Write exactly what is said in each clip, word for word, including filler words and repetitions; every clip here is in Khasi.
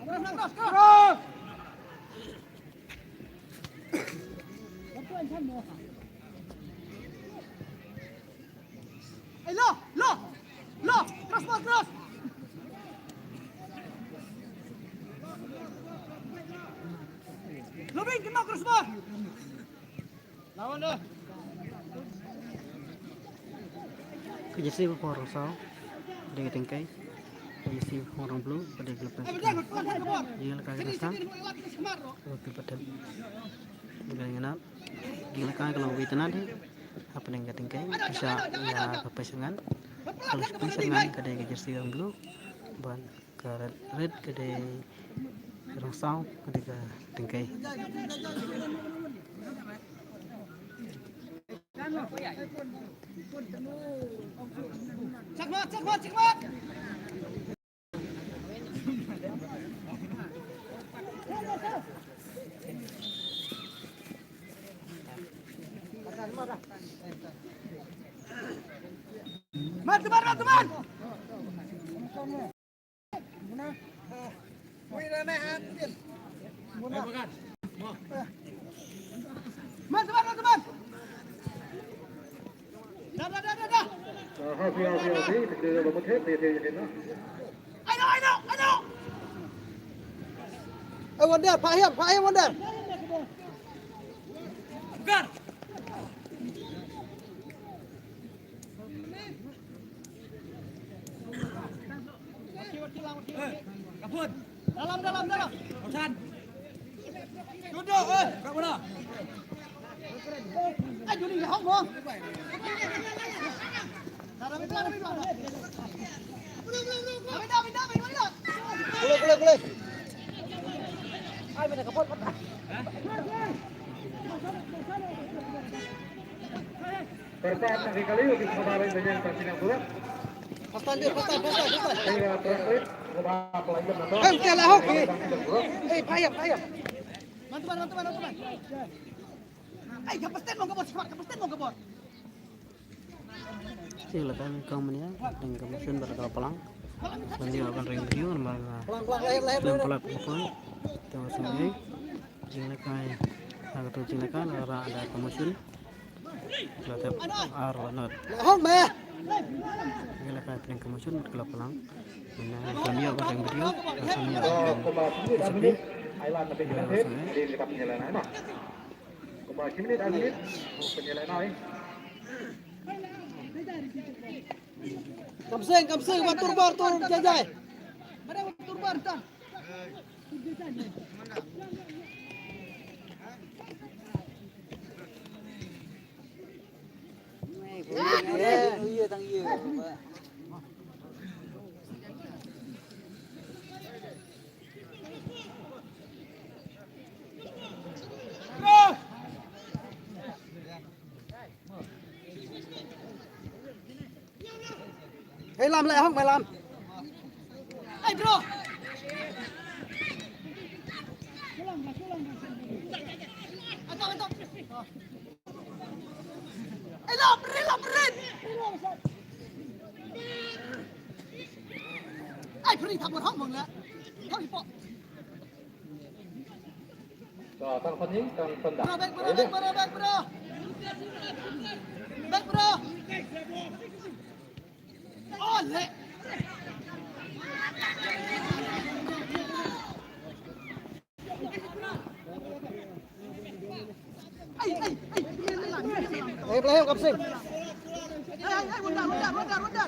Cross, cross, cross. Hey, lo, lo, lo, cross ball, cross. Lobing, kena cross ball. Lawan dah. Ka jersey ba khong rong saw, dei ka tyngkai. Ka jersey ba khong rong blue, ka dei ka lepeng. Jingïalehkai ka stang. Ka ba ki patem. Ka ngan. Jingïalehkai ka long wei tnat hi. Hapdeng ka tyngkai. Pisa ïa ka pisa ngan. Ka pisa ngan ka dei ka jersey rong blue. Ban Ka red, red ka dei rong saw, ka dei ka tyngkai. Check mark, check mark, check mark. Man, teman, man, teman. Ai, Wonder, phah hiam, phah hiam, Wonder. Dalam, dalam, dalam. Duduk, eh. Ai, duduk di hong mo. Boleh, boleh, boleh. Ai, minta kapot. Pertama kali di kemarin dengan Persidangan Surat. Pastan dia, pastan, pastan, pastan. Saya terakhir, coba pelayan atau Eh, udah lah, oke. Eh, payah, payah. Bantu, bantu, bantu, bantu. Ai, ka pastan mo ka bot, ka pastan mo ka bot. Sila kan kong mania, deng ka motion bar ka palang. Mania kan ring video, bar ka Pelan, pelan, lahir, lahir, film lahir. Pelap pun. Tengok sini. Jinglekai. Aku tu jinglekai, lara ada ka motion. Latep ar lanot. Lahong meh. Ila ka pring ka motion mat kala palang. Ina kami aku yang video, kami aku yang sepi. Ila sini. Kumba ki minit ar minit. Penyelai nai. Kamseng, kamseng, batur bar tur jajai. Mana batur bar tan? Hei lam leh hong mai lam. Ai bro. Atau atau. Ai lam rin lam rin. Ai bro tak berhong mong lah. Kau ipo. Tang Fanny, tang Fenda. Bro, back, bro, back, bro, back, bro. Back, bro. Oh, le. Ai, ai, ai. Ai, play, kapsing. Ai, ai, ai, wonder, wonder, wonder, wonder.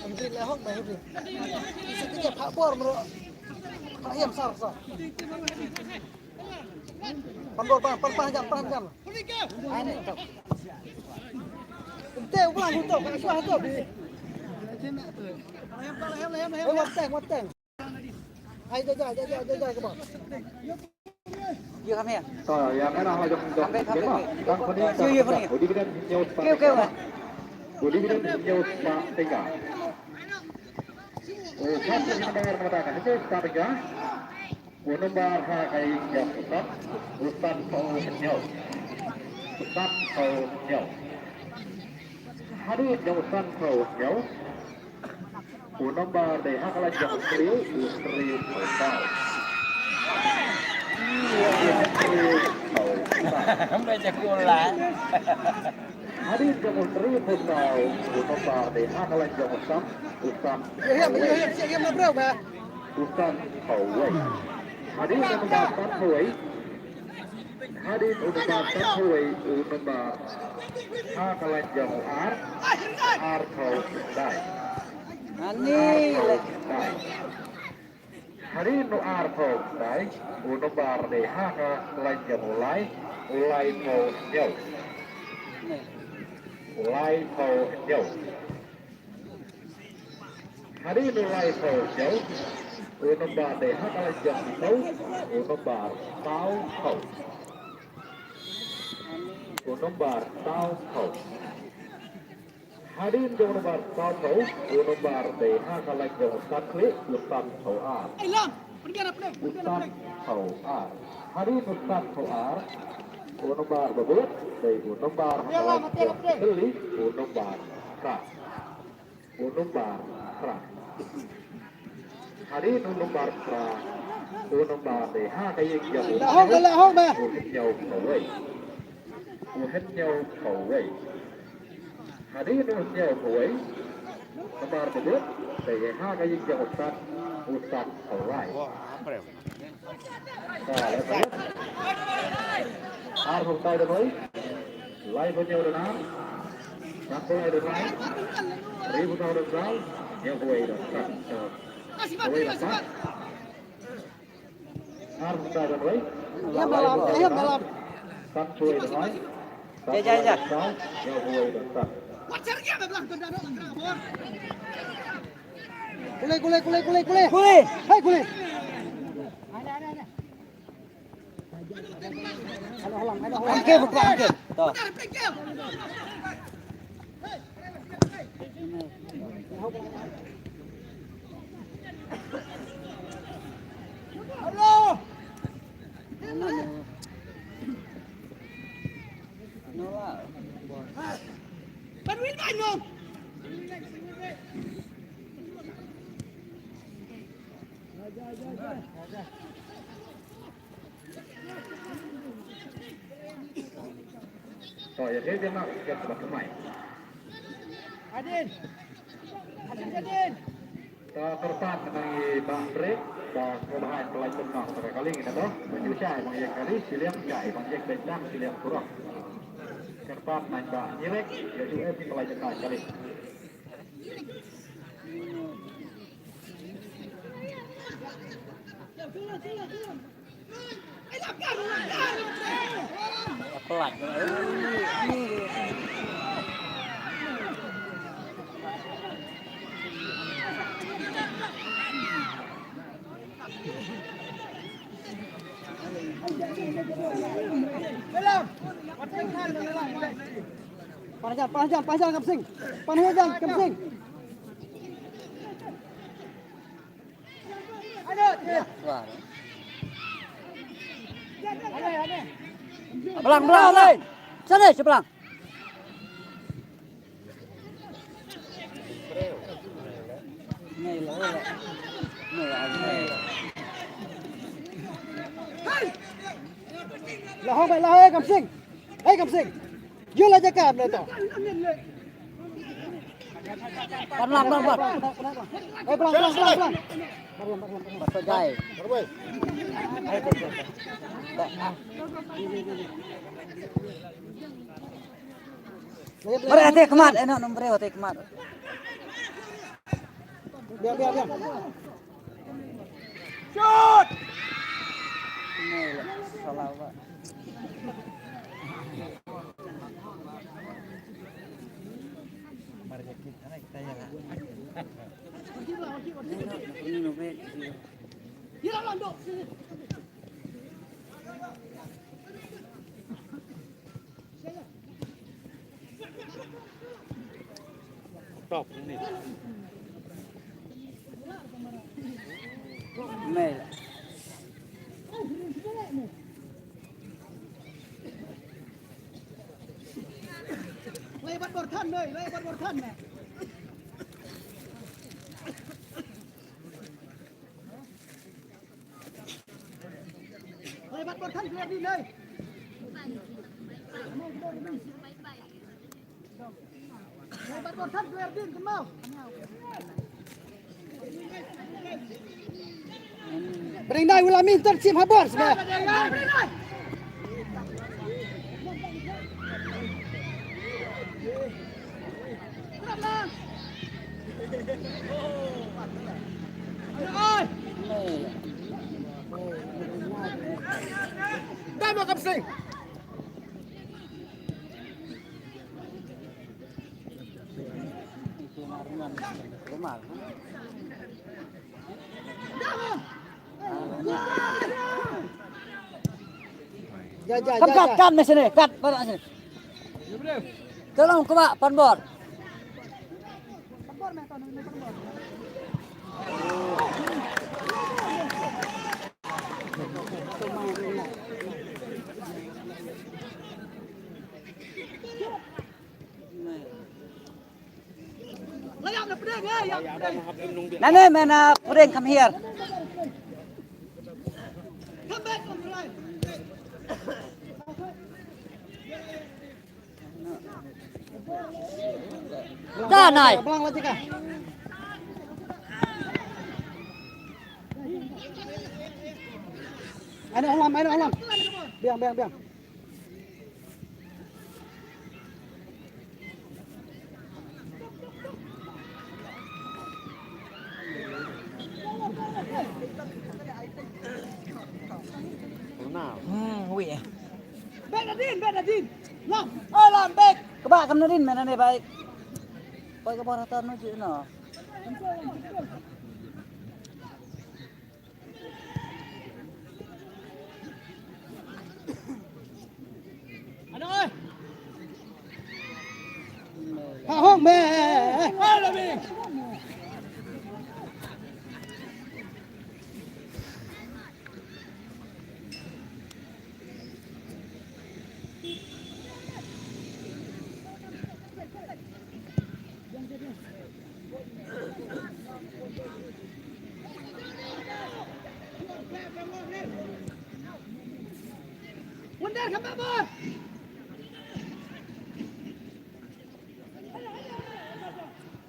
Hybrid le hok ba hybrid. Siti ke phak bor mro. Phak hiam sar sar. Pan bor pan pan pan jam pan jam. Ai ne to. Te ulang huto ka suah to bi. Ai wat teng wat teng. Ai, jai, jai, jai, jai, jai, come on. You come here. To, ïa nga na la jong jong. Come back, come back. Tang Fanny, you, you, Fanny. Udi bidan hynñiew spah. Okay, okay, okay. Udi bidan hynñiew spah tyngka. Oh, satu number mata ka hynñiew spah tyngka. Oh, number ha ka ïing jong u Stan. U Stan, oh, hynñiew. Sanphew hynñiew. Hadien jong u sanphew hynñiew, u nombar dei ha ka lain jong u three, u three phew saw. Three phew saw. Ba jaku la. Hadien jong u three phew saw, u nombar dei ha ka lain jong u san, u san. Ïa, ïa, ïa, ïa, ïa, ïa, bro, ba. U sanphew wei. Hadien u nombar sanphew wei. Hadien u nombar sanphew wei, u nombar ha ka lain jong u ar, arphew khyndai. Ani. Arphew khyndai. Hadien u arphew khyndai, u nombar dei ha ka lain jong u lai, u laiphew hynñiew. U laiphew hynñiew. Hadien u laiphew hynñiew, u nombar dei ha ka lain jong u tau, u nombar sawphew. U nombar sawphew. Hadien jong u nombar sawphew, u nombar dei ha ka lain jong u sankhlieh, u sanphew ar. U sanphew ar. Hadien u sanphew ar, u nombar ba bud, dei u nombar ha ka lain jong u sankhlieh, u nombar phra. U nombar phra. Hadien u nombar phra, u nombar dei ha ka ïing jong u. Lah hok ba, lah hok ba. U hynñiew phew wei. U hynñiew phew wei. Hadien u hynñiew phew wei, nombar ba bud, dei ha ka ïing jong u san, u sanphew lai. Arphew khyndai don wei. Laiphew hynñiew don ar. Sanphew lai don lai. Hynriewphew saw don saw. Hynñiewphew wei don san. Hynñiewphew wei don san. Arphew khyndai don wei. Ïa, malam, ïa, malam. Sanphew wei don wei. Ïa, ïa, ïa. Sanphew wei don saw. Hynñiewphew wei don san. Kule, kule, kule, kule, kule. Kule. Hai, kule. Angke, buka angke. To. To, ïa, dei, dei, ma, ïa, kaba kemai. Adin. Adin, Adin. To, kyrpad nang ïa ba break, ba sngewbha ïa pynlait pynnoh, to ka kali ngin ïa to. Ba ju shai bang ïa kali, shiliang shai, bang ïa kali dang shiliang surok. Kyrpad nang ba nyirek, ïa ju eh pynlait pynnoh kali. Panjang, panjang, panjang, Kam Sing. Panjang, Kam Sing. Belang, belang, belang. Sana, sebelang. Lah hok, lah hok, Kam Sing. Hei, Kam Sing. Ïa la jaka ne to. Pelan, pelan, pelan. Eh, pelan, pelan, pelan, pelan. Pelan, pelan, pelan, pelan. Pelan, pelan. Mari, ate khmat, eh, no, nomor ate khmat. Biar, biar, biar. Shoot! Ni lah, salah, Pak. Mari kita, kita ya. Ini, ini, ini. Top ni. Mel. Bat bor than, noi, lai bat bor than, ne. Lai bat bor than, clear din, noi. Lai bat bor than, clear din, kynmaw. Bring dai, u la min, tang shim ha bor, sbe. Dai ma kam sing. Ja, ja, kam ja, kat, ja. Kam na sini, kat, kat na sini. Tolong, cuba, pan bor. Nane, men, uh, Pudeng, come here. Da nai. Blang la jika. Ano alam, ano alam. Biang, biang, biang. Hmm, wi. Bek Nadin, bek Nadin. Lam. Oh, lam bek. Kaba kam Nadin, men ne bai. Pai ka bor hatan no ji no. Ha hong me.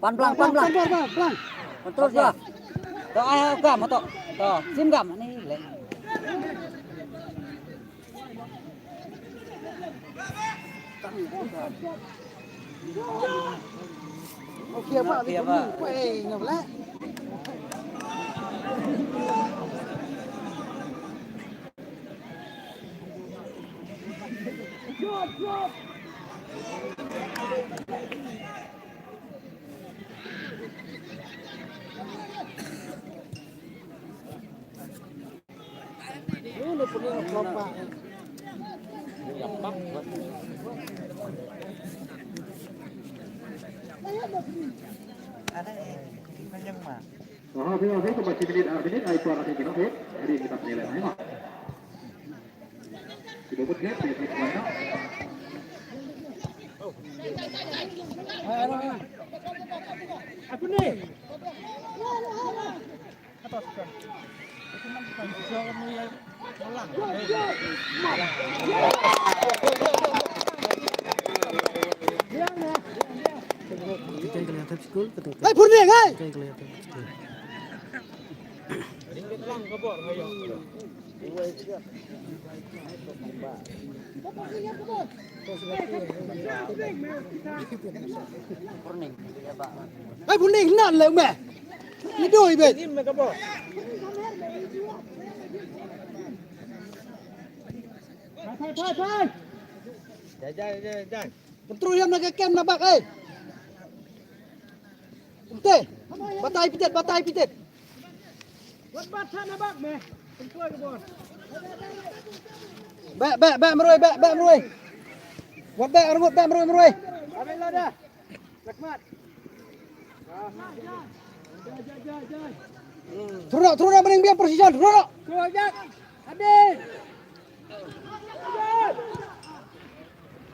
Pan blang, pan blang. Pan blang, pan blang. Kontrol dah. To ai gam to. To sim gam ni le. Okay, ba, okay, ba. Aha, phi, phi, phi, phi, minit, ar minit, ai, tuan, nanti kita, eh, hari ini kita penilaian, eh, Mak. Kita buat dia, dia, dia, dia. Aku ni. Hai, Purni, hai. Hai, Purni, nan le me. Ni doi bet. Phai, phai, phai, phai. Jai, jai, jai, jai. Kontrol ïam na ka kem na bak, eh. Ute. Batai pitet, batai pitet. Wat bat sa na bak me. Kontrol ka bor. Bek, bek, bek, Mrui, bek, bek, Mrui. Wat bek, Arngut, bek, Mrui, Mrui. Ambil lada. Throw, throw, bring biang position, throw.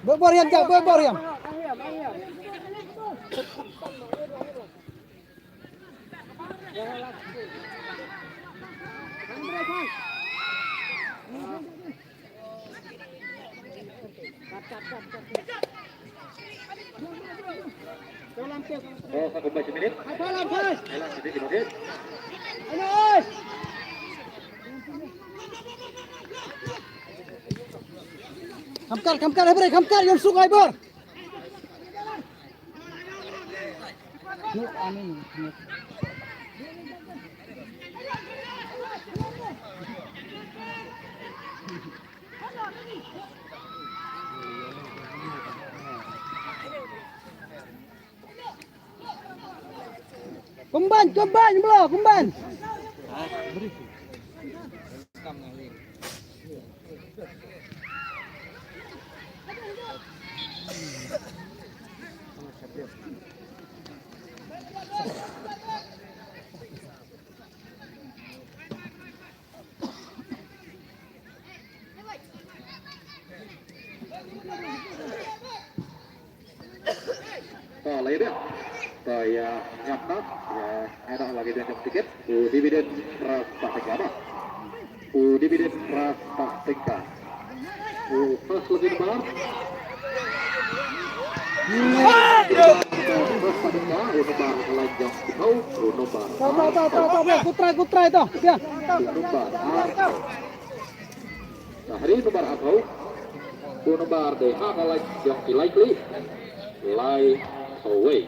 Bor, bor, Riam, bor, bor, Riam. Oh, satu belas minit. Elah, sedikit, okey. Kamkar, kamkar, Hebre, kamkar, yon suk ai bor. Kumban, kumban, bro, kumban. To, la ïa, to, ïa ngap noh, ïa ai noh la ki jong tiket. U Dividend Trust Patekama. U Dividend Trust Patekama. U first lucky number. First Patekama, u number la jong ki thau, u number. To, to, to, to, to, to, kutrai, kutrai to. Ya. U number ar. Te hadien u number ar thau, u number dei ha ka lain jong ki lai kli, lai thawei.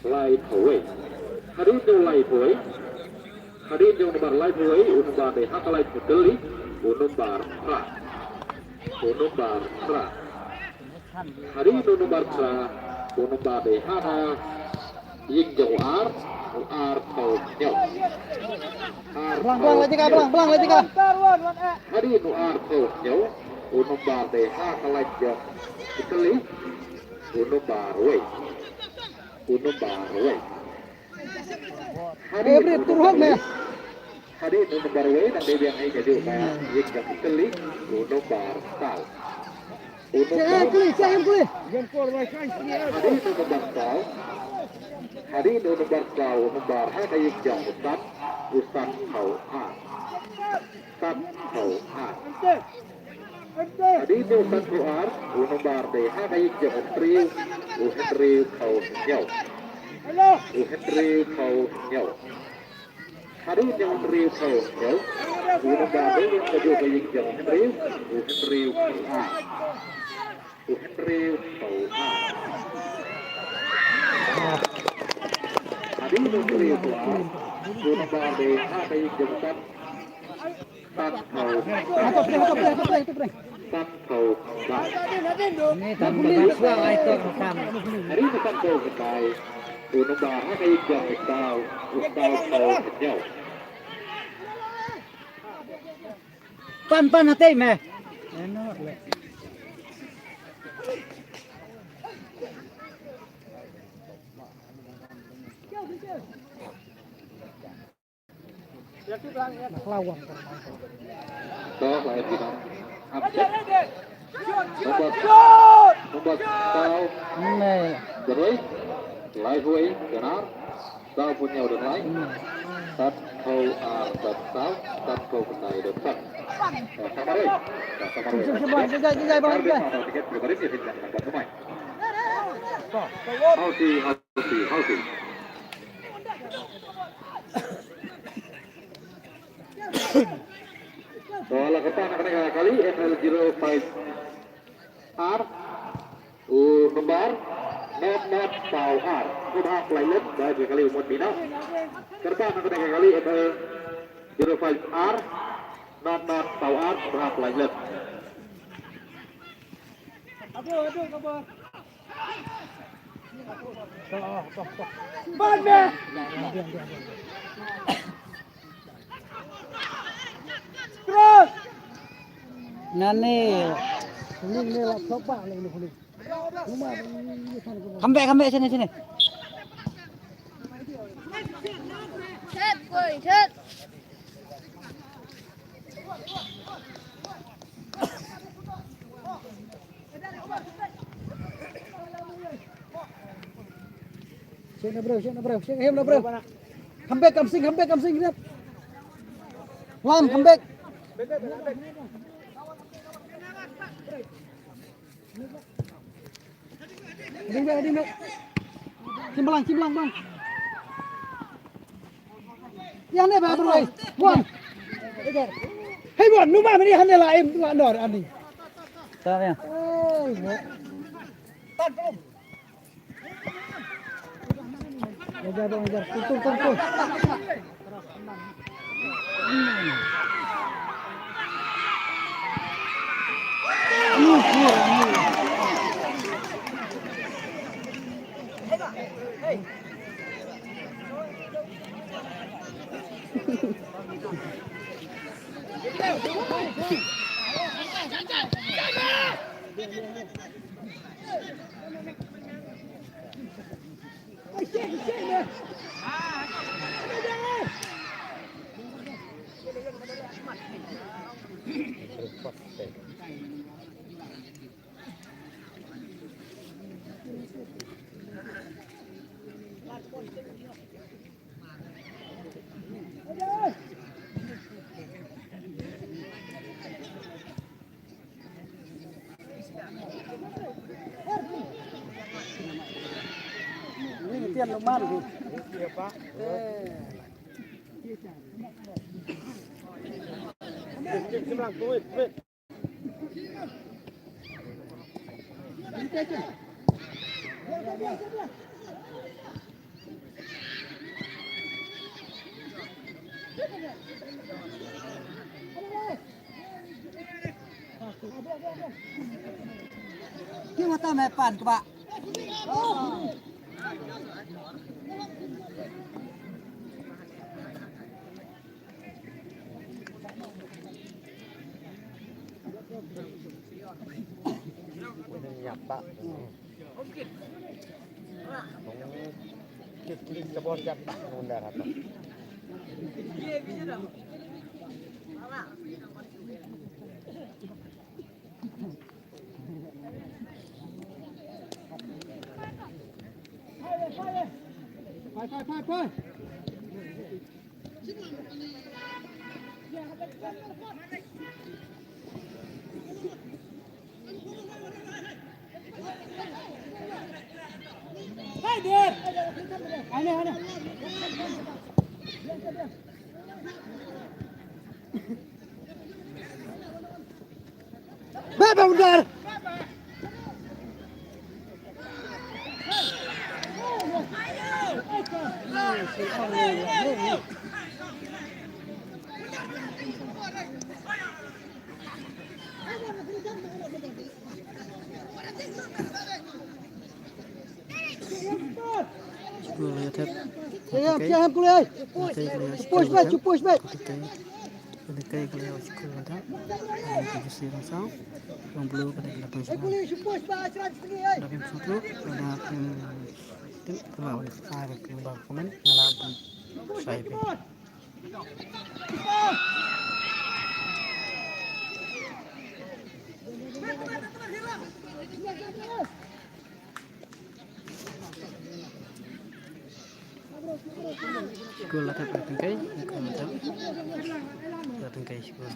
Lai thawei. Hadien jong lai thawei. Hadien jong u number lai thawei, u number dei ha ka lain jong ki lai, u number phra. U number phra. Hadien u number phra, u number dei ha ka ïing jong u ar, u ar thaw hynñiew. Ar Blang, blang, thaw la jaka, hynñiew. Blang, blang, la jaka. Hadien u ar thaw hynñiew, u number dei ha ka lain jong ki kali, u number wei. U number wei. Hadien u number wei, hadien u number wei, nang dei biang ïa ka jong ka ïing jong ki kali, u number saw. U number saw. Hadien u number saw. Hadien u number saw, u number ha ka ïing jong u san, u san thaw ar. San thaw ar. Hadien u san thaw ar, u number dei ha ka ïing jong u hynriew, u hynriew thaw hynñiew. U hynriew thaw hynñiew. Hadien u hynriew thaw hynñiew, u number dei ha ka jong ka ïing jong u hynriew, u hynriew thaw ar. U hynriew thaw ar. Hadien u hynriew thaw ar, u number dei ha ka ïing jong u san, San thaw. San thaw. Ni ta puli swa ai to kam. Hadien u san thaw kyntai, u number ha ka ïing jong u saw, u saw thaw hynñiew. Pan, pan, hatei me. Dah lah, ya, kita. Nomor, nomor saw. Nih. Terus. Lai hynñiew, benar. Saw pynñiew dei lai. Tat hynñiew ar dei saw, tat hynñiew khyndai dei san. Dah sama dei. Dah sama dei. Jai, jai, jai, bang, jai. Tiket pribadi dia tidak dapat pemain. Hausi, hausi, hausi. To la kyrpad na kane ka kali M L zero five R. U number not not saw ar. Khubha khlaiñ lem ba ka kali u mut bina. Kyrpad na kane ka kali M L zero five R. Not not saw ar. Khubha khlaiñ lem. Nani. Come back, come back, sini, sini. Set, boy, set. Shake na bro, shake na bro, shake him na bro. Come back, Kamsing, come back, Kamsing, Lam, come back. Ding bek, ding bek. Kim blang, kim blang, blang. Ïa ne ba bro. Wan. Hey wan, nu ma mini hane la em la nor ani. Ta ya. Tung, tung, tung, tung. Ki mata me pan keba. Baba Undar. Push back, push back. Kane ka dei ka layout skul kata. Kane ka jersey ka saw. Long blue ka dei ka lapan shuwa. Lapan shuwa tu, kane ka tim, tim, kaba wale ka ka kaba komen, ngala bun shai pe. Gol la thep ka tyngkai, ka thep. Ka tyngkai skul.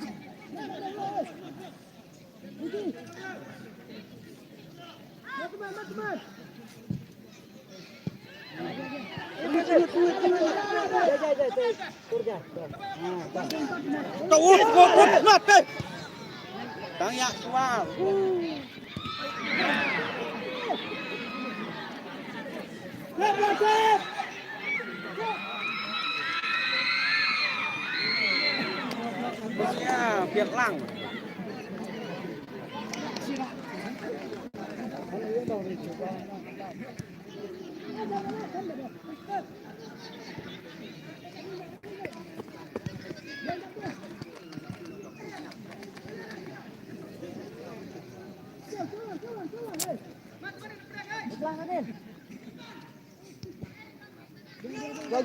Tang ïa sual. Ïa, biang lang.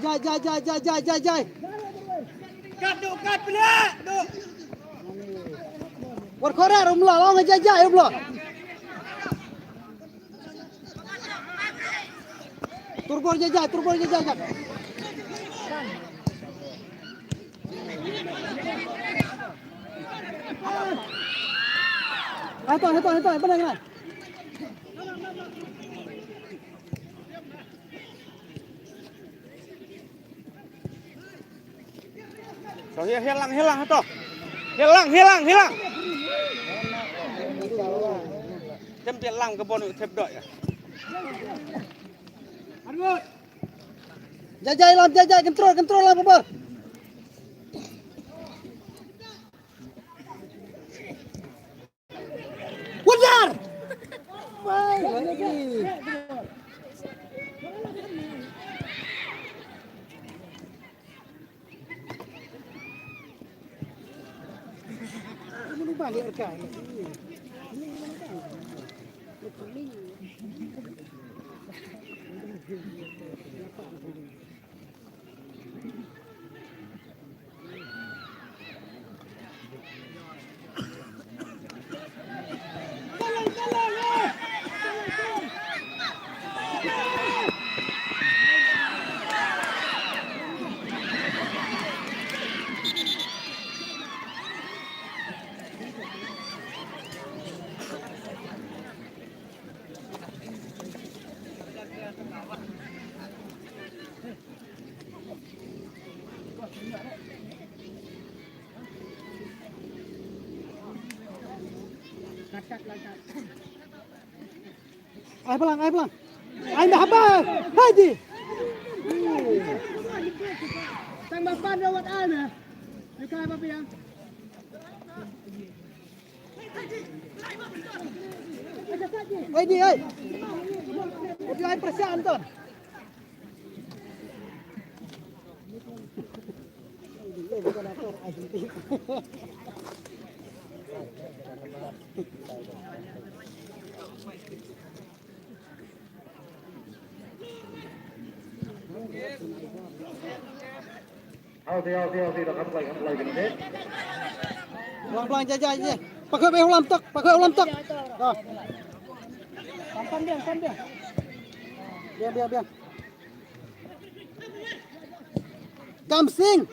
Jai, jai, jai, jai. Kat, duk, kat, pele, duk. War korer, umla, long, jai, jai, umla. Turbor jajai, turbor jajai. Hai to, hai to, hai to, benang, benang. To, hilang, hilang, to. Hilang, hilang, hilang. Tem te lang ke bonu tep dok ya. Jajai lam, jajai, control, control lam, Bubur. Wajar. Ai balang, ai balang. Ai dah ba. Haji. Tang ba ban rawat ana. Dekat apa biang? Ai di ai. Ai di ai persiapan ton. Blang, blang, jai, jai, jai. Pakoi beh ulam tok, pakoi ulam tok. Ah. Biang, biang, biang. Kam Sing.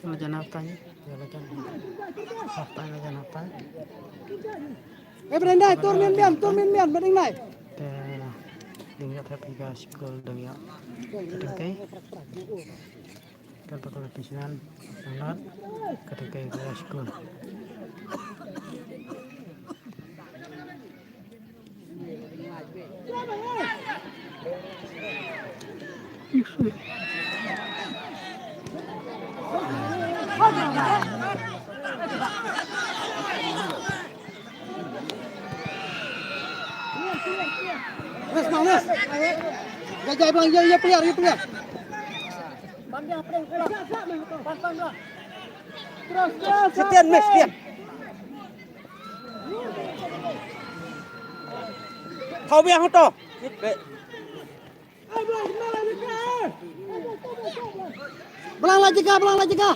Lo jangan tanya, ya lo jangan. Apa lo jangan apa? Eh, Brenda, tur min mian, tur min mian, ba ding nai. Te dang ïa thep ïa ka skul dang ïa. Ka dang kai. Ka dang kai ka la pishnan. Nang lat. Ka dang kai ka la skul. Wes, bang, wes. Jai, jai, bang, ya, ya, player, ya, player. Terus, terus, terus. Setian, mes, setian. Thau biang hoto. Belang la jaka, belang la jaka.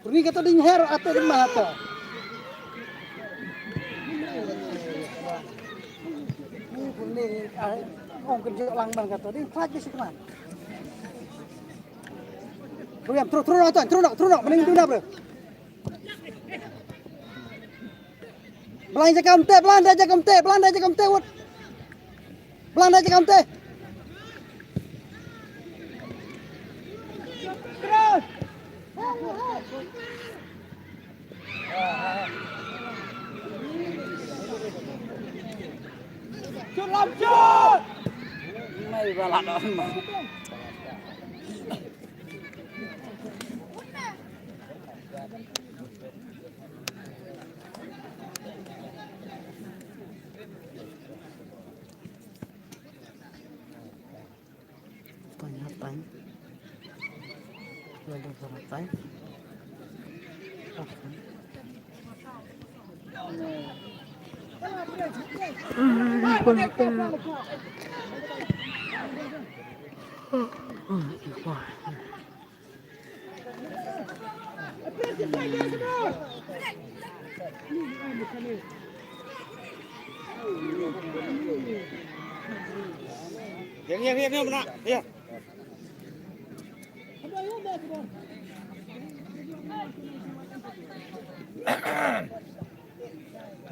Puni kata ding her atau di mana tu? Ni puni, ah, ong kerja lang bang kata ding flag di situ man. Bro, ya, throw, throw, throw, throw, throw, mending tu dah, bro. Belang jaka umte, belang jaka umte, belang jaka umte, Wut. Belang jaka umte. Terus. Cut lam cut. Mai bala dah. Time. Lagi berapa time? Yang, yang, yang, yang, benar. Ya.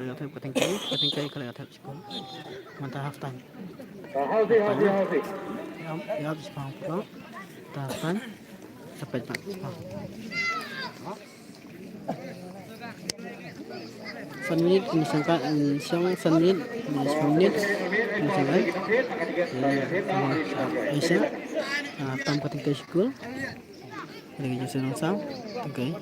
Ka la ïa thep ka tengkei, ka tengkei ka la ïa thep shikol. Mynta half time. Half time. Ïa, ïa shipang pula. Mynta half time. Sa peit pat shipang. San minit, ni sangka, ni sang san minit, ni san minit, ni sangka. Asia, ah, tam ka tengkei shikol. Lagi je senang sang. Okay.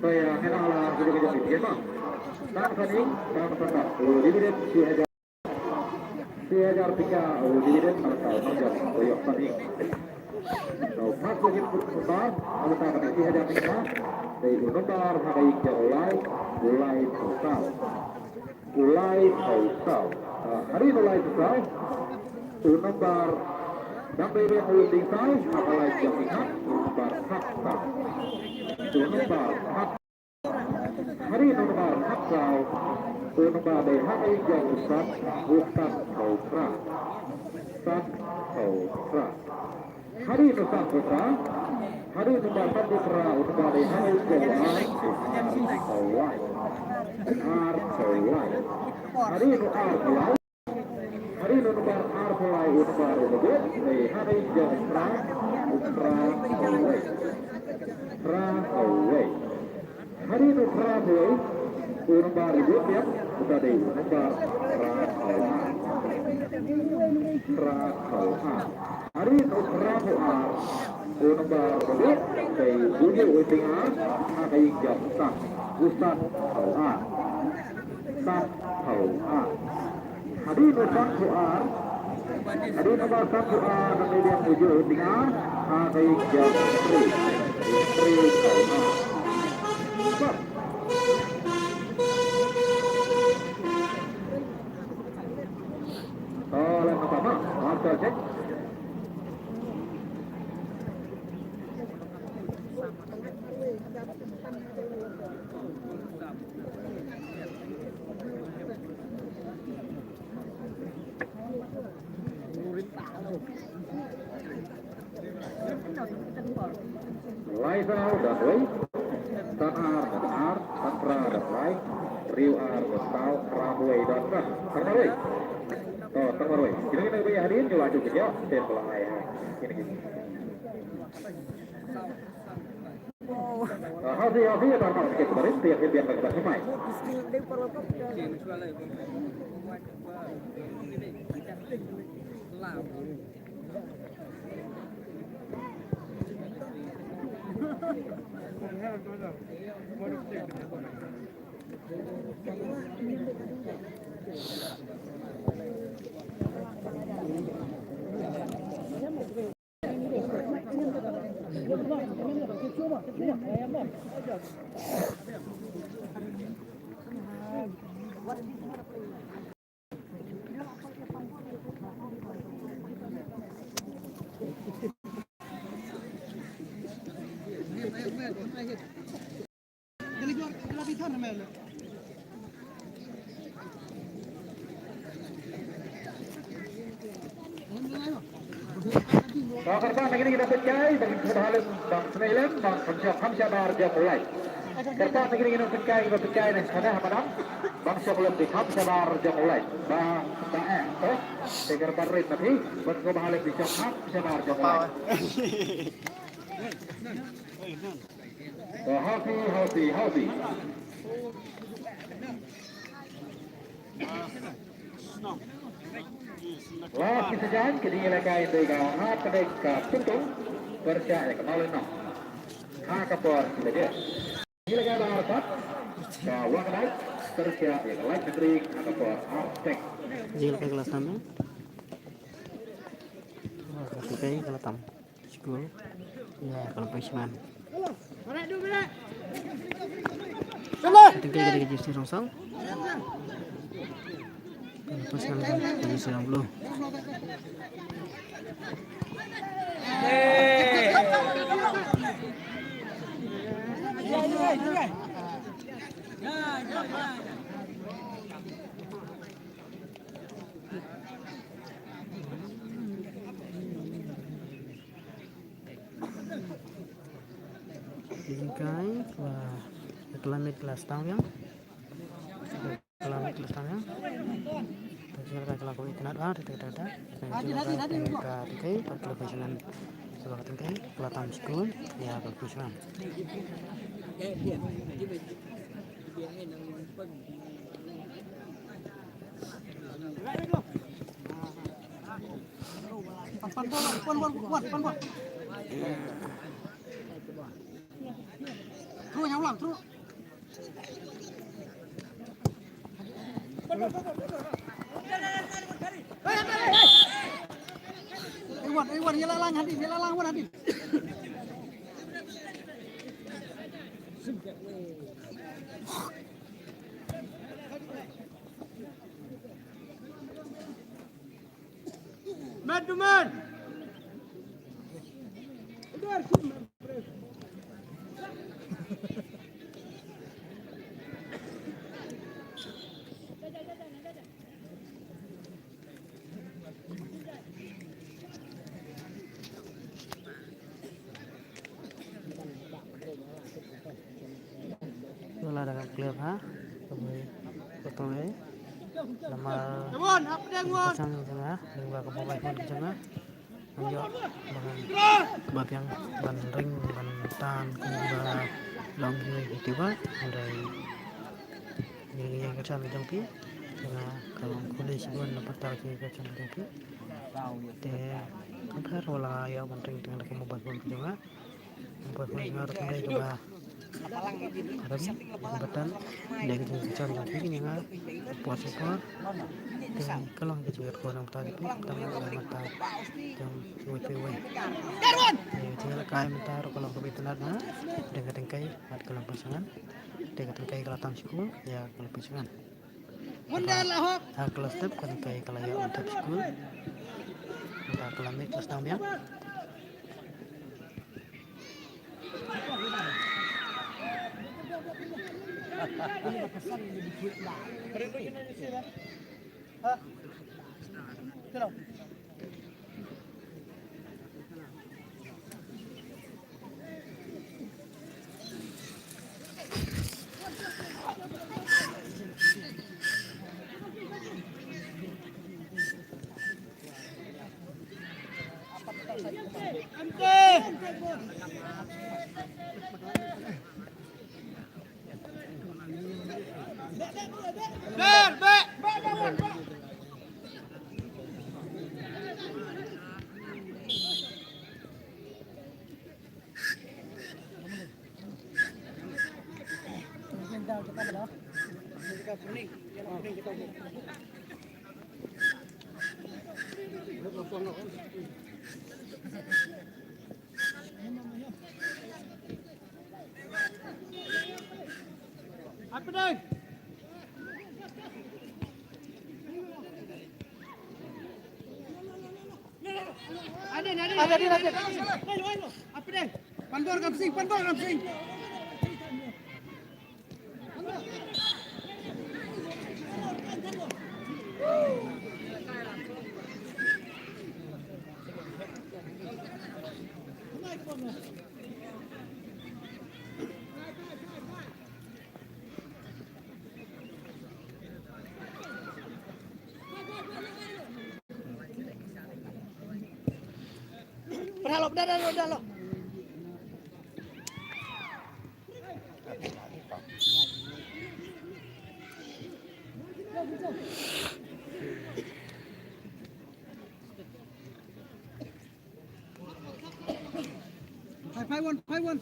Saya kenal lah, kita kerja di Vietnam. Tak tadi, tak tadi, dividend si hajar. Shi hajar tyngka u dividend marka u nongjop u ïoh san ïing. Te u first lucky number, mynta ka dei shi hajar tyngka. Dei u nombar ha ka ïing jong u Lai, u Lai Pynsaw. U Lai Pynsaw. Ah, hadien u Lai Pynsaw. U nombar dang dei biang u Lai Pynsaw, ha ka Lai jong u Lai, u nombar khatsaw. U nombar khat Hadien u nombar khatsaw, u nombar dei ha ka ïing jong u San, u San Khawphra. San Khawphra. Hadien u San Khawphra, hadien u nombar San Khawphra, u nombar dei ha ka ïing jong u Ar, u Ar Khawlai. Ar Khawlai. Hadien u Ar Khawlai. Hadien u nombar ar Khawlai u nombar u ba bud, eh, hadien jong u Phra, u Phra Khawwei. Phra Khawwei. Hadien u Phra Khawwei, u nombar u bud ïa, u ta dei u nombar Phra Khawwei. Phra Khawwei. Hadien u Phra Khawwei, u nombar u ba bud, dei u ïa u ïa u Phra, ha ka ïing jong u San, u San Khawwei. San Khawwei. Hadien u San Khawwei. Hadien u ba San Khawwei, na dei biang u jong u Tingar. Ha ka ïing jong u Tri. U Tri Khawwei. Ba. Oh, lang apa, Mak? Master check. Lai saw dap wei, san ar dap ar, san phra dap lai, hynriew ar dap saw, phra wei dap phra, tang marwei. To, tang marwei. Kine kine ba ïa hadien, ngi la ju kynjoh, ten ba la ai ha. Kine kine. Hasi, hasi, tar tar ke barit, tiap tiap tiap tiap mai. Ka kyrpad na kine ki nongpynkai ban sngewbha lem, ban sngewbha lem ban pynshong kham shabar jong u Lai. Kyrpad na kine ki nongpynkai ba pynkai na kane ha madan ban shong lem ki kham shabar jong u Lai. Ba ba eh to. Te kyrpad rit na phi ban sngewbha lem ki shong kham shabar jong u Lai. To hauti, hauti, hauti. Last ki sajan ki dei la kai dei ka ha ka dei ka Pyntung pyrshah ïa ka Mawlynnong. Ha ka por ki la dei. Ki la kai ba artat ka Wahkadai pyrshah ïa ka Laitkynrih ha ka por artat. Jil ka la tam. Ka la tam. Skul. Ïa, ka la poi shman. Tengke ka dei ka jersey Rongsong. Ka la poi shman ka jersey Rongblung. Bingkai, wah, climate glass town yang. Climate glass town yang. Tengkil ka kala ko itinat ah, tete tete. Tengkil ka tengkil ka tengkil, ka kala ko itinat. Sebab tengkil, kala tam skul, ya ka kusuan. Pan, pan, pan, pan, pan, pan, pan. Through, nyam lang, through. Iwan, Iwan, ïa la lang hadien, ïa la lang wan hadien. Man to man. Wala da ka clear ha. Ka bui ka tong ei. Namar ka chang jong nga, lyngba ka mobile phone ka jong nga. Ngan ïoh ba ngan, ba biang ban ring ban tan kumba long hi hi te ba. Hynrei ïa ka chang jong phi, nga ka long khun shibun na pyrta ka chang jong phi. Te kumta wala ïoh ban ring tang da ka mobile phone ka jong nga. Mobile phone jong nga ruh kam dei kaba rem, batan, dei ka jingkyrshan jong phi kine nga por sha por. Te ka long ka jingïakhun na bynta jong phi, batan na bynta jong uwei pa uwei. Te ka jingïalehkai mynta ruh ka long kaba itynnad nga, dang ka dang kai, bad ka long pynshngaiñ. Te ka dang kai ka la tam shi kul, ïa ka long pynshngaiñ. Wan da la hok. Ha ka la step kan kai ka la ïa wan tep skul. Ka la mih ka la sdang biang. Ha? Chalo. Happening. Adin, adin, adin, adin. Happening. Pan bor Kamsing, pan bor Kamsing. Pynhalo, pynhalo, pynhalo. Five, five, one, five, one.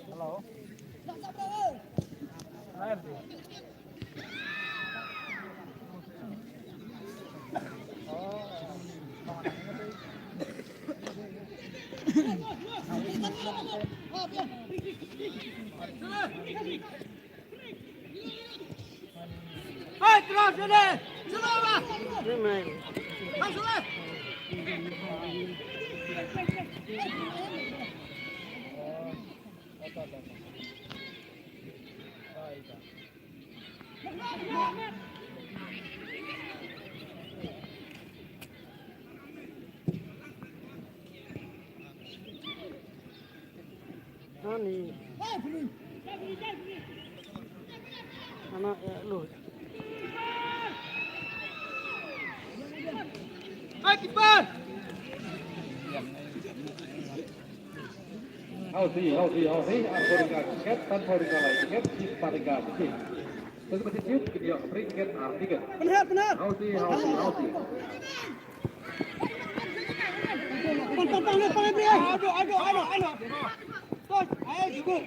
Hello. Ani. Ana, eh, lo. Hai, keeper. Hausi, hausi, hausi. Ar phew tyngka tiket, san phew tyngka lai tiket, shiphew tyngka tiket. Tang ba tiket, ki dei, free ticket, ar ticket. Pynhap, pynhap. Hausi, hausi, hausi. Pan, pan, pan, pan, pan, pan. Aduh, aduh, aduh, aduh. Tos, ayo, cukup.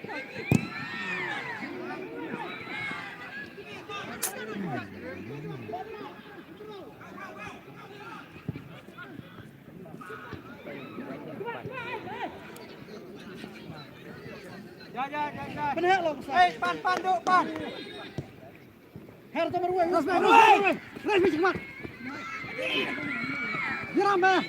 Ja, ja, ja, ja. Pynheh lo, Pasal. Eh, pan, pan, duk, pan. Her to marwei, ras mai, ras mai, ras mai, ras mai, ras mai. Nyiram, eh.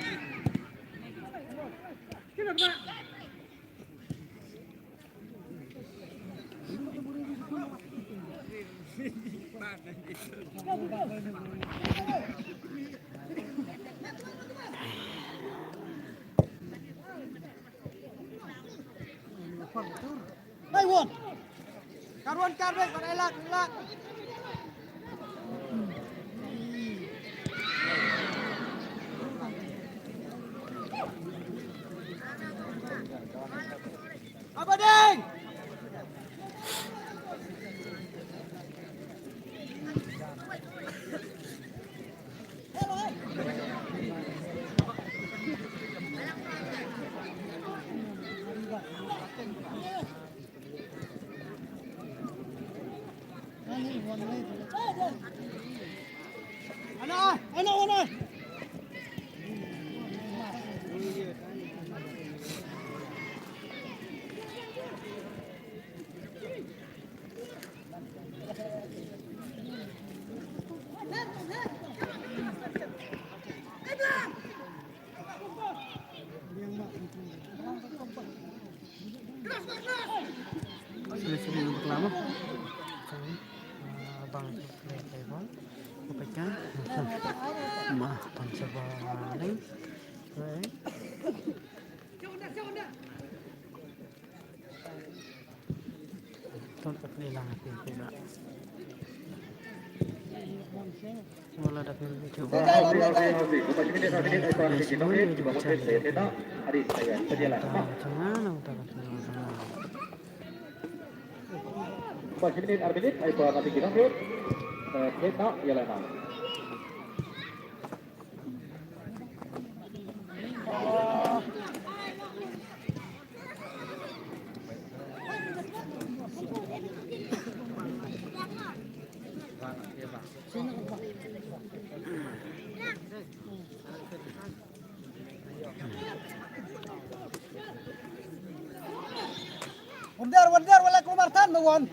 Dai won. Karwan karbek, pada elak, elak. Abading. Sini, sini, bakla mo. Sini, ah, bang, play, play ball. Apa ikan? Ma, bang, coba, ning. Play. Ton ka play lang, play, play lang. Wala da phi video. Pas minit, ar minit, ai pa mati kita, eh, kita, ya lah, nah. Wander, wander, wala keluar tan, wan.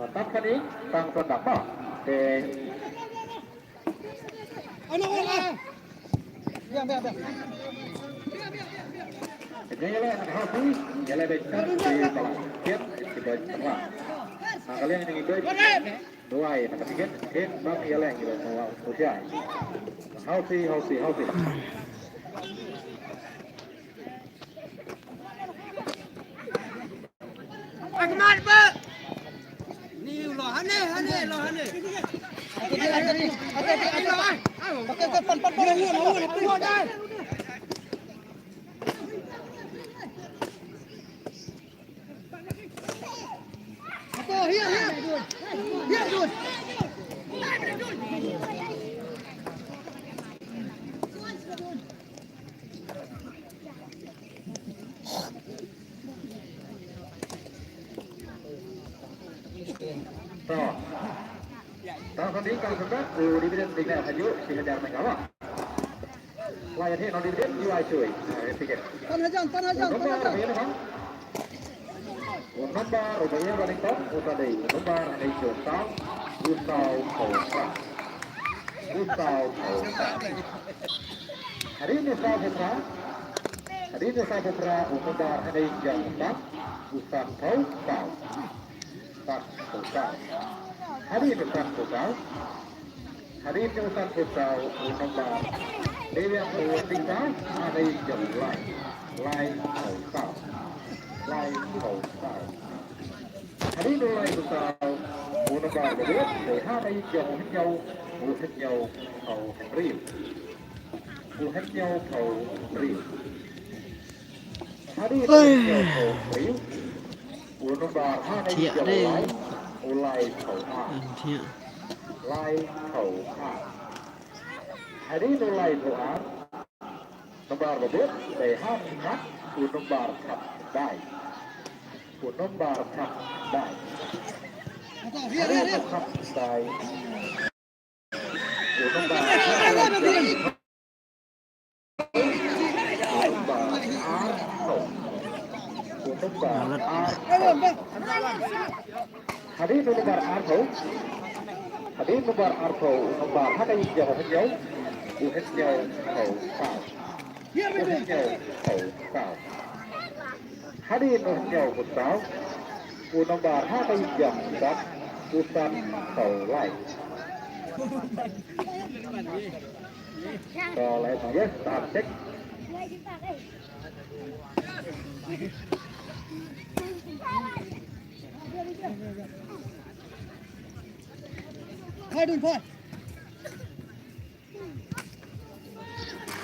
Tap kani, tang pun tap. Te. Ano, ano, ano? Biang, biang, biang. Ito yung yellow, ang happy. Yellow, red card, si Palang. Kit, si Boy Tengah. Ang kalian ini Boy. Duwai, nakatikit, hit, bang, ïaleng, ïaleng, ma wa, ma wa, ma wa. Hausi, hausi, hausi. Akmat, ba. Ni lo hane, hane, lo hane. To. Tang sa dei ka sembah u David dei na haju si hajar na gawa. Lai athi nong David yu ai chui. Tan hajan, tan hajan, tan hajan. U nombar uba ïa ba nyngkong u sa dei u nombar hangne jong u saw, u saw phew phra. U saw phew phra. Hadien u saw phew phra. Hadien u saw phew phra u nombar hangne jong u saw, u saw phew phra. Saw phew phra. Hadien u saw phew phra. Hadien u saw phew phra u nombar dei ïa u dei saw, hangne jong u lai. Lai phew saw. Lai phew saw. Hadien u lai phew saw u nombar ba bud dei hangne jong u hynñiew, u hynñiew phew hynriew. U hynñiew phew hynriew. Hadien u hynñiew phew hynriew u nombar hangne jong u lai, u lai phew ar. Lai phew ar. Hadien u lai phew ar. Nombar ba bud dei ha u nombar khatkhyndai. U nombar khatkhyndai. Hadien u khatkhyndai. U nombar khatkhyndai. U nombar arphew. U nombar arphew. Hadien u nombar arphew. Hadien u nombar arphew u nombar ha ka ïing jong u hynñiew. U hynñiew phew saw. U hynñiew phew saw. Hadien u hynñiew phew saw u nombar ha ka ïing jong u san, u san phew lai. Phew lai phew yes, start check. Hai dun phai.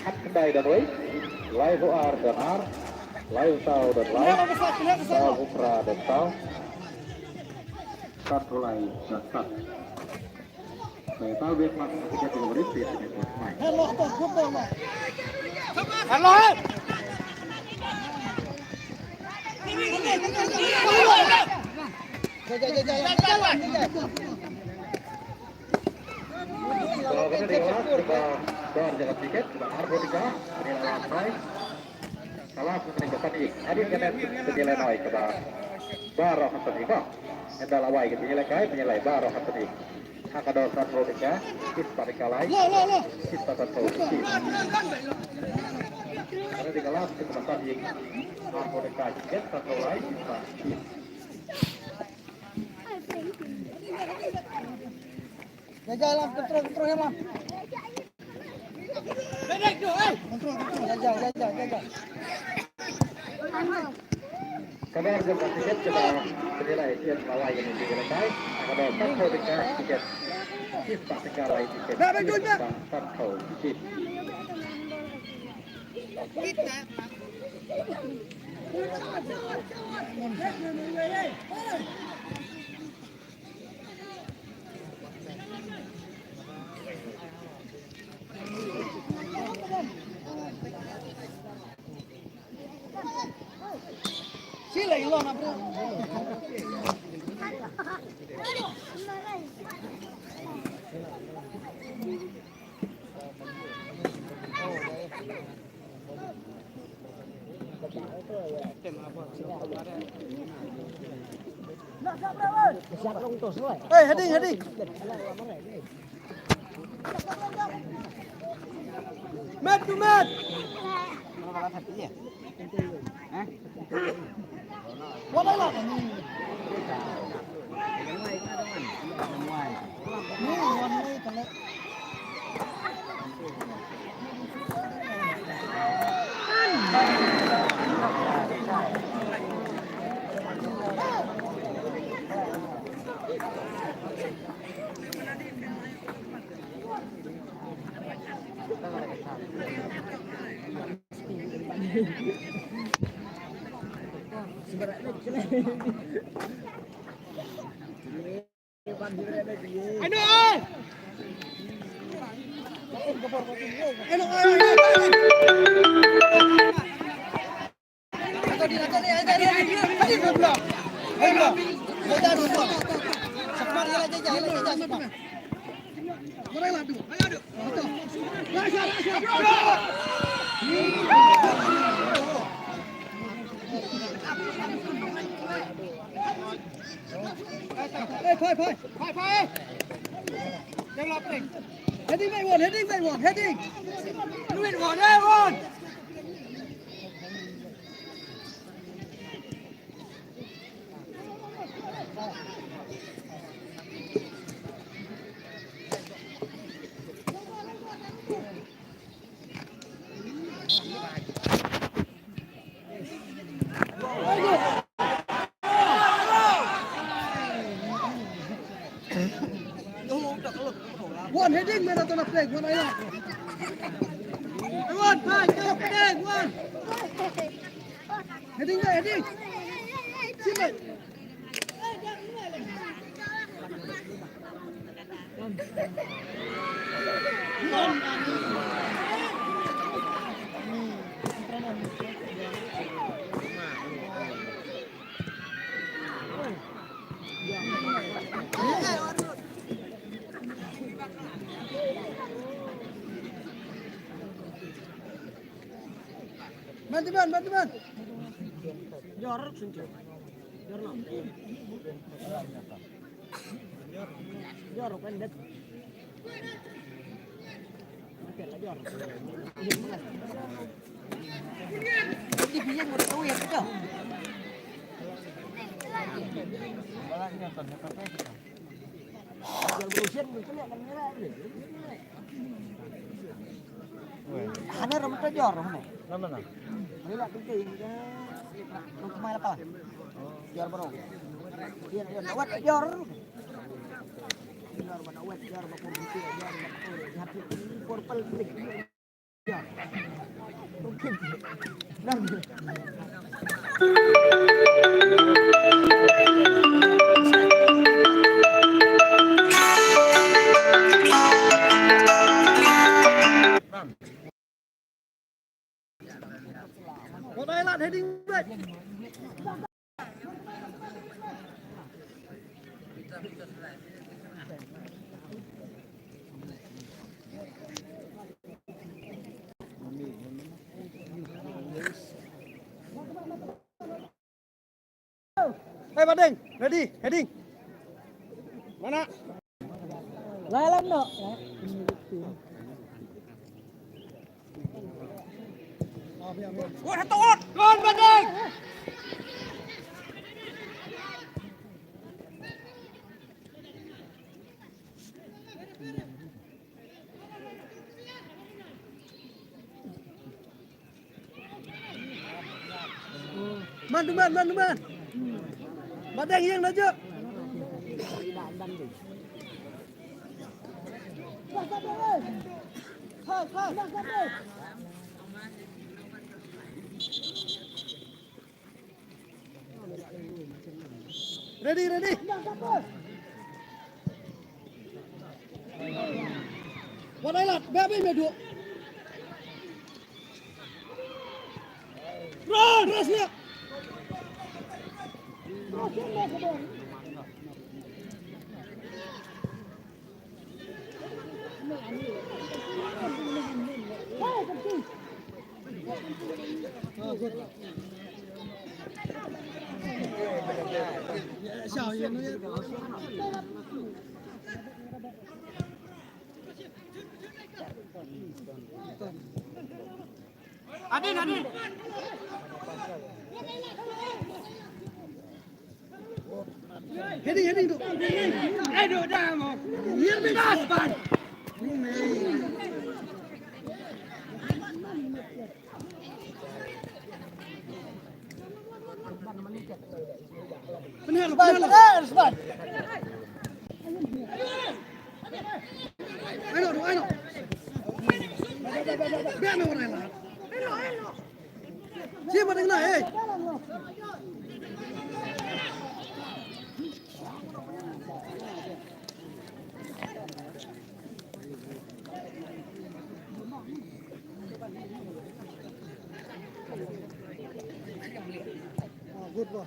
Khatkhyndai don wei, laiphew ar don ar, laiphew saw don lai, sawphew phra don saw, sanphew lai don san. Hello. Ka la shu kane ka san ïing. Hadien kane ka ngi la wai ka ngi la kai, ngi la baroh ha san ïing. Ha ka dor sanphew tyngka, shispah tyngka lai. Shispah sanphew tyngka. Kane ka la shu ka san ïing. Arphew tyngka tiket, sanphew lai, shispah. Jaga lam, kontrol, kontrol ïa lam. Kontrol, kontrol, jaga, jaga, jaga. Ka dor jong ka tiket kaba pynïaleh ïa ka wai kane ka lehkai. Ka dor sanphew tyngka tiket. Shispah tyngka lai tiket. Shispah sanphew tiket. Hey, heading, heading. Mat tu mat. Wala la. Hey, phai, phai, phai, phai. Heading, mate, one, heading, mate, one, heading. Wait, one, hey, one. One heading, man, atau nak play, one aja. One, five, go, play, one. Heading, man, heading. Sini. Man, man, man, man. Jor, sunjuk. Jor, no. Jor, pendek. Ini biar mau tahu ya, betul. Jor, berusia, betul ya, kamera, betul. Hana ram ta jor hana. Nama na? Ni la penting ka. Ram kemai la pala. Jor baru. Iya, iya, awet jor. Jor mana awet, jor ba por putih, jor ba por putih. Purple pink. Jor. Oke. Nang. Wan ai lad heading back. Hey, Badeng, ready, heading. Mana? Lalam no. Wah, tawat. Wan, Badeng. Man, man, man, man. Badeng ïeng na jok. Ready, ready. Wan ai lad, beh beh me duh. Run! Terus nya. Adin, Adin. Heading, heading tu. Aduh, dah mau. Hier bin Aspan. Benar, benar. Ayo, ayo. Biar orang lain. Siapa dengar, eh? Good ball.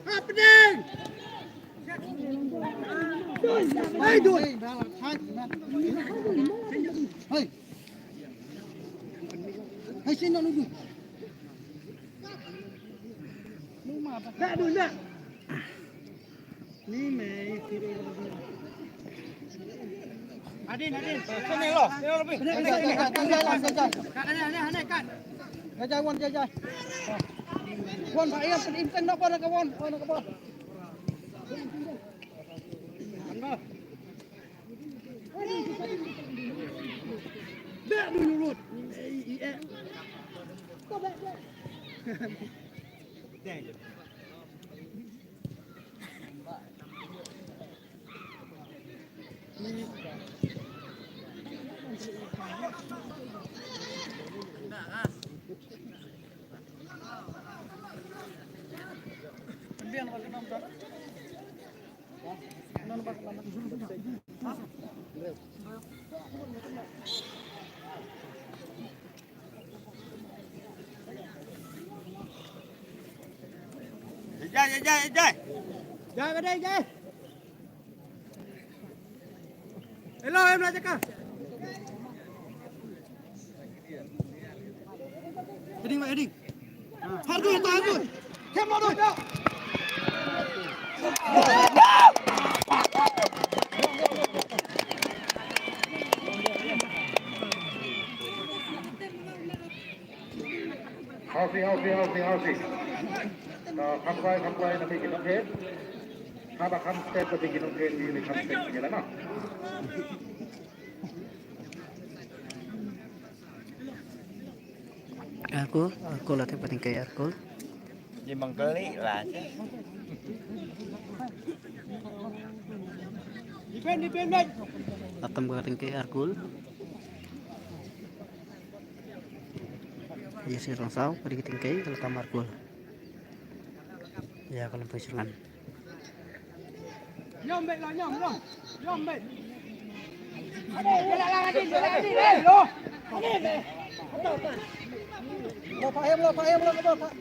Happening! Hey, dude! Hey! Hey, sino nudu? Dah, dude, dah! Ni mei. Adin, Adin. Sini lo. Sini lo, Bi. Jai, jai, jai. Jai, jai, wan, jai, jai. Wan, ba, iya, pun inten nak wan, nak wan. Wan, nak wan. Back to your road. Jai, jai, jai, jai. Jai, jai, jai. Hello, em la jaka. Heading, heading. Hardu, hardu, hardu. Kem lo, do. Hausi, hausi, hausi, hausi. Kham kwai, kham kwai na phi ki nongkhen. Haba kham step na phi ki nongkhen, phi kham step ki la na. Arku, arku la te pating kai arku. Di mangkali la. Atam ka pating kai arku. Ïa si rong saw, ka dei ka tingkei, ka la tam arku. Ïa ka lum poi syrngan. Nyom beit lo, nyom, nyom. Nyom beit. Lo pa em, lo pa em, lo pa em, lo pa em.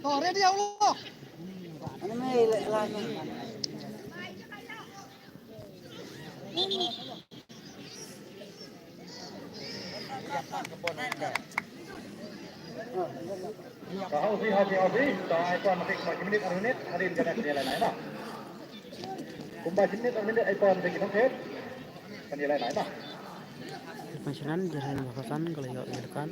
To, ready, ya Allah. Ka hausi, hausi, hausi. To ai pon ma ki minit, ar minit, hadien ka dei ka dei lai nai na. Kumba shi minit, ar minit ai pon ma ki nongkhet. Ka dei lai nai na. Pynshlan, jersey number fourteen, ka la ïoh ïa ka.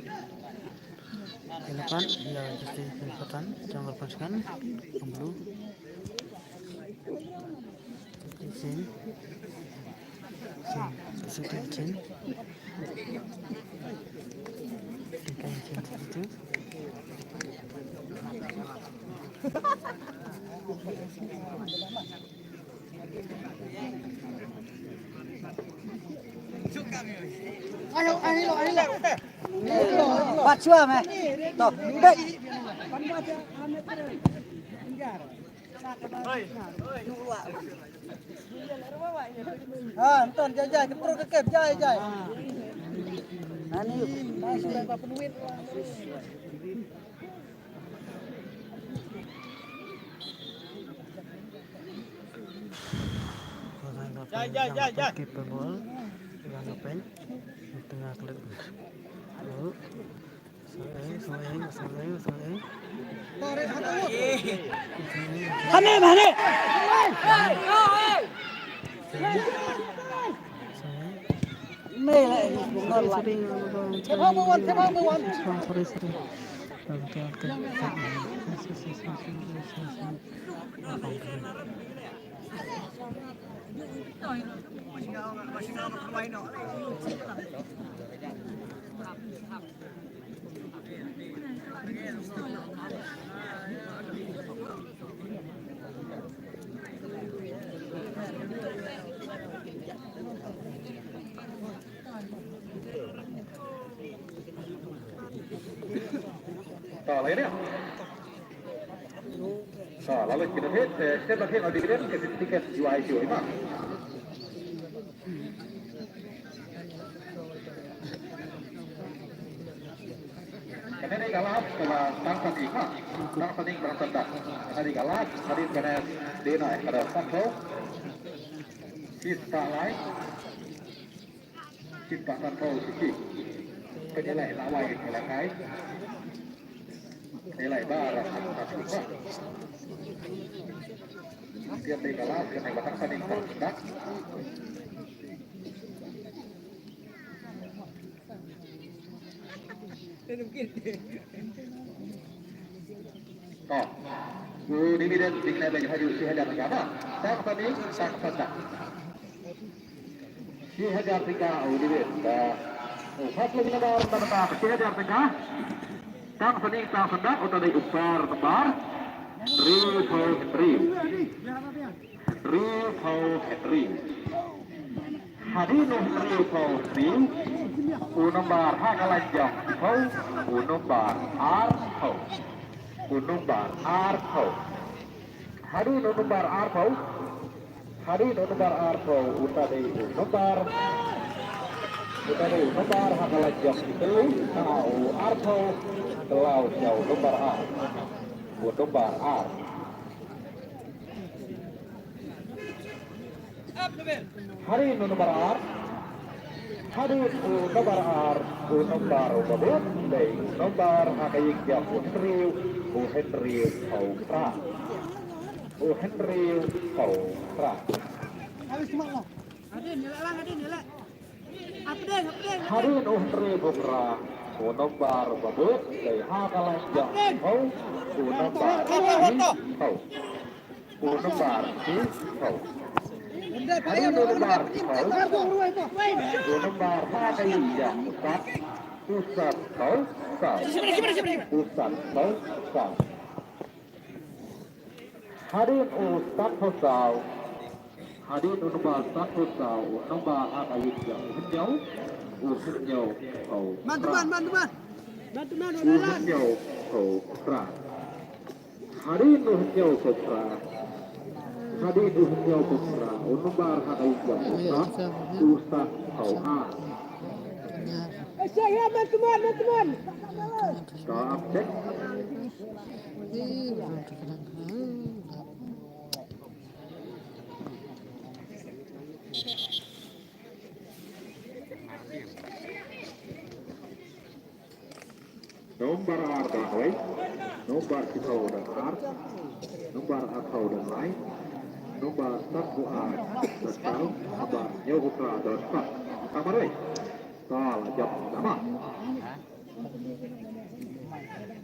Ïa ka, ïa jersey number fourteen, jong ka pynshlan, ka blue. Shin. Shin. Shin. Shin. Bat shuwa me. To, bek. Ha, Anton, jai, jai, control ka kep, jai, jai. Jai, jai, jai, jai. Keep the ball. Iwan Openg. Tengah klik. Hane, hane. Sorry, sorry. Ka lai ne. Ka la leit ki na thied, eh, step la thied la dikren, ke tiket U I C U I ma. Kane dei ka last, ka la tang sa ding ma. Tang sa ding, tang sa dak. Kane dei ka last, hadien kane dei na, ka da san phew. Ki sa lai. Ki sa san phew, ki. Ka dei lai, la wai, ka la kai. Nilai ba, lah, lah, lah. Tiap dei ka last, kane ba tang sa ding, tang sa dak. To. U David dei kane ba haju shi hajar ka ba. Tang sa ding, tang sa dak. Shi hajar tyngka u David. Ka, u first lucky number, ta, ta, shi hajar tyngka. Tang sa ding, tang sa dak, uta dei u par number hynriewphew hynriew. Hynriewphew hynriew. Hadien u hynriewphew hynriew, u number ha ka lain jong phew, u number arphew. U number arphew. Hadien u number arphew, Hadien u number arphew, uta dei u number. Uta dei u number ha ka lain jong ki tylli, ha u arphew, ka la u number ar. U number ar. Hadien u number ar. Hadien u number ar, u number uba bud, dei u number ha ka ïing jong u hynriew, u hynriewphew phra. U hynriewphew phra. Hadien u hynriewphew phra, u number uba bud, dei ha ka lain jong u, u number hynriewphew. U number hynriewphew. Hadien u number hynriewphew, u number ha ka ïing jong u Sat, u Sat Phew Saw. U Sat Phew Saw. Hadien u Sat Phew Saw. Hadien u number Sat Phew Saw, u number ha ka ïing jong u Hynñiew, u Hynñiewphew phra. Man to man, man to man. Man to man, u Hynñiewphew phra. Hadien u Hynñiewphew phra. Hadien u Hynñiewphew phra, u number ha ka ïing jong u Sat, u Sat Phew Ar. Eh, check, yeah, man to man, man to man. Ka ap check. Number ar da wei, number shiphew da ar, number arphew da lai, number sanphew ar da saw, number hynñiewphew phra da saw. Ka marwei. Ka la jop da ma.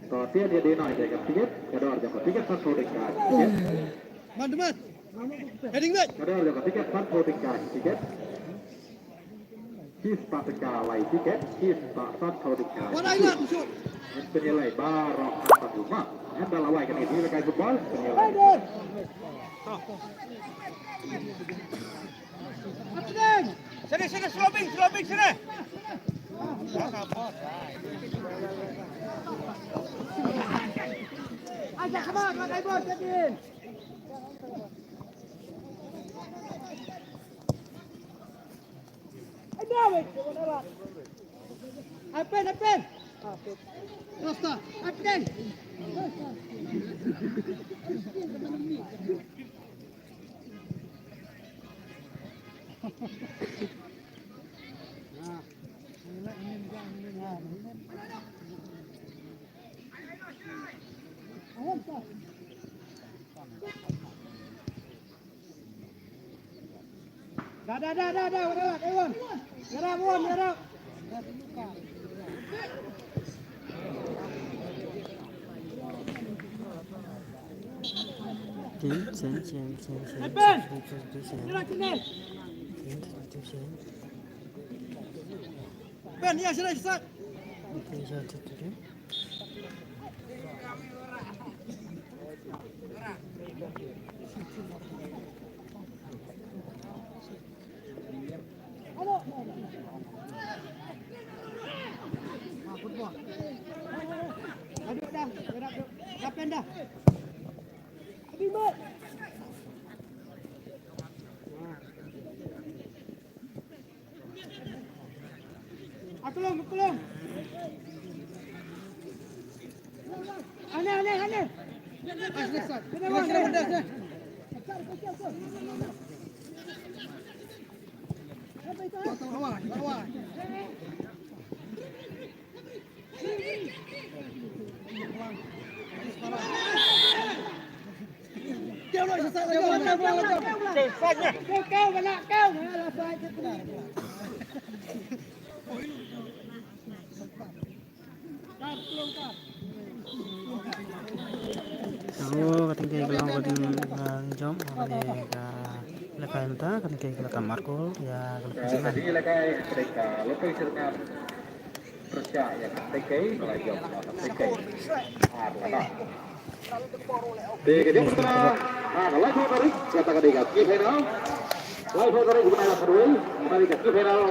Ka tiket ïa dei na ïa ka tiket, ka dor jong ka tiket sanphew tyngka tiket. Mat, mat. Heading mat. Ka dor jong ka tiket sanphew tyngka tiket. Shi spah tyngka lai tiket, shi spah sanphew tyngka. Wan ai lat, shoot. Pynïalai baroh ka pat uma. Hynda la wai kane dei la kai football, pynïalai. Hai, dor. Sini, sini, sloping, sloping, sini. Aja kemar, pakai bos, Justin. Aja, weh. Happen, happen. Rasta, happen. Da, da, da, da, da, da, da, Ewan. Yarap, Ewan, yarap. Chin, chin, chin, chin, chin. Hey, Ben! Chin, chin, chin, chin. Yarap, chin, Ben! Chin, chin, chin, chin. Ben, ya, sila, sila. Chin, chin, chin, chin. Aklong, aklong. Ane, ane, ane. Kena, kena, kena. Ka tynrai ka long ka ding, uh, jump, ka dei ka lehkai mynta, ka tynrai ka la tam ar kol ïa ka lehkai. Pyrshah ïa ka tengkei, ka la jop ka tengkei. Ar lada. Te ka dei ka, ah, ka laiphew tarik, kata ka dei ka semi final. Laiphew tarik, ka dei ka semi final.